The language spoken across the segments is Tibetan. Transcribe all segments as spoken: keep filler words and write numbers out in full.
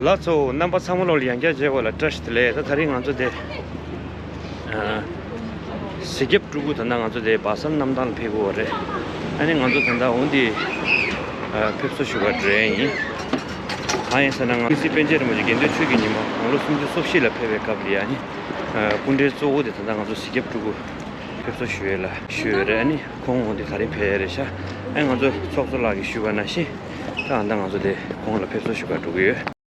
ལགས་སོ། རྣམ་པ་ཚང་མ་ལོ་ལ་ཡང་བསྐྱར་མཇལ་བ་ལ་བཀྲ་ཤིས་བདེ་ལེགས། ད་ད་རིང་ང་ཚོ་དེ་ཨ་གཟིག་རྒྱབ་སྤྲུལ་སྐུ་ད་ལྟ་ང་ཚོ་དེ་སྦ་སལ་གནམ་ཐང་ལ་ཕེབས་དགོས་པ་རེད། ཨ་ནི་ང་ཚོ་ད་ལྟ་འོ་འདི་ཨ་ཕེབས་བསུ་ཞུ་བར་འགྲོ་ཡ་ཡིན། གང་ཡིན་ཟེར་ན་ང་ཀུན་གཟིགས་པཎ་ཆེན་རིན་པོ་ཆེ་དགེ་འདུན་ཆོས་ཀྱི་ཉི་མ་དགུང་ལོ་སུམ་ཅུ་སོ་བཞི་ལ་ཕེབས་པའི་སྐབས་ལ་ཡ་ནི་ཨ་སྐུ་ཕྲེང་གཙོ་བོ་དེ་ད་ལྟ་ང་ཚོ་གཟིག་རྒྱབ་སྤྲུལ་སྐུ་ཕེབས་བསུ་ཞུ་ཡས་ལ་ཞུས་ཡོད་རེད། ཨ་ནི་ཁོང་འོ་འདི་ད་རིང་ཕེབས་ཡ་རེད་ཤག་ཨ་ང་ཚོ་ཚོགས་གཙོ་ལགས་ཀྱིས་ཞུས་པ་ནང་བཞིན་ད་ཨ་ད་ང་ཚོ་དེ་ཁོང་ལ་ཕེབས་བསུ་ཞུ་གར་འགྲོ་གི་ཡོད།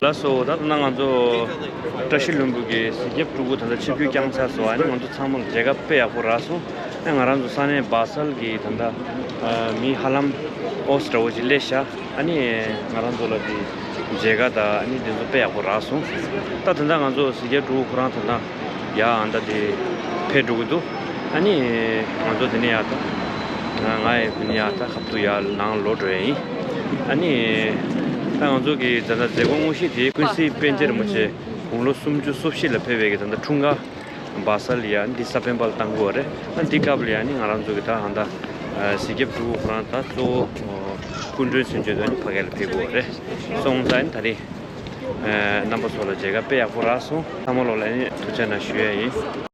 ལགས་སོ། ད་ལྟ་ང་ཚོ་བཀྲ་ཤིས་ལྷུན་པོ་གི་གཟིག་རྒྱབ་སྤྲུལ་སྐུ་ད་ལྟ་ཆིབས་བསྒྱུར་བསྐྱངས་ཚར་སོང་། ཨ་ནི་ང་ཚོ་ཚང་མ་ལ་མཇལ་ཁ་དཔེ་ཡག་པོ་རག་སོང་། ཨ་ང་རང་ཚོ་ས་གནས་སྦ་སལ་གྱི་ད་ལྟ་ཨ་མི་ཧ་ལམ་ཨོ་སི་འདྲ་བོ་ཅིག་སླེབས་ཤག་ཨ་ནི་ང་རང་ཚོ་ལ་དེ་མཇལ་ཁ་དང་ཨ་ནི་དེ་ཚོ་དཔེ་ཡག་པོ་རག་སོང་། ད་ད་ལྟ་ང་ཚོ་གཟིག་རྒྱབ་སྤྲུལ་སྐུ་ཁོ་རང་ད་ལྟ་ཡ་ཨ་ད་དེ་ཕེབས་འགྲོ་གི་འདུག་ཨ་ནི་ང་ཚོ་དེ་ནས་ཡ་ད་ང་ང་ཡི་དེ་ནས་ཡ་ད་ཁ་ཐུག་ཡ་ནང་ལོག་འགྲོ་ཡ་ཡིན། ཨ་ནི་ད་ང་ཚོ་གི་ད་ལྟ་མཛད་སྒོ་དངོས་གཞི་དེ་ཀུན་གཟིགས་པཎ་ཆེན་རིན་པོ་ཆེ་དགུང་ལོ་སུམ་ཅུ་སོ་བཞི་ལ་ཕེབས་པའི་གི་ད་ལྟ་འཁྲུངས་སྐར་སྦ་སལ་ཡ་འདི་ས་པཎ་པ་ལ་བཏང་དགོས་པ་རེད། ཨ་འདི་སྐབས་ལ་ཡ་ནི་ང་རང་ཚོ་གི་ད་ཨ་ད་གཟིག་རྒྱབ་སྤྲུལ་སྐུ་ཁོ་རང་ད་གཙོ་བོ་ སྐུ་མགྲོན་ཚུན་ཆད་དུ་ནི་ཕ་གི་ལ་ཕེབས་དགོས་པ་རེད། སོང་ཙང་ད་རེས་རྣམ་པ་ཚོ་ལ་མཇལ་ཁ་དཔེ་ཡག་པོ་རག་སོང་། ཚང་མ་ལོ་ལ་ནི་ཐུགས་རྗེ་གནང་ཞུ་ཡ་ཡིན།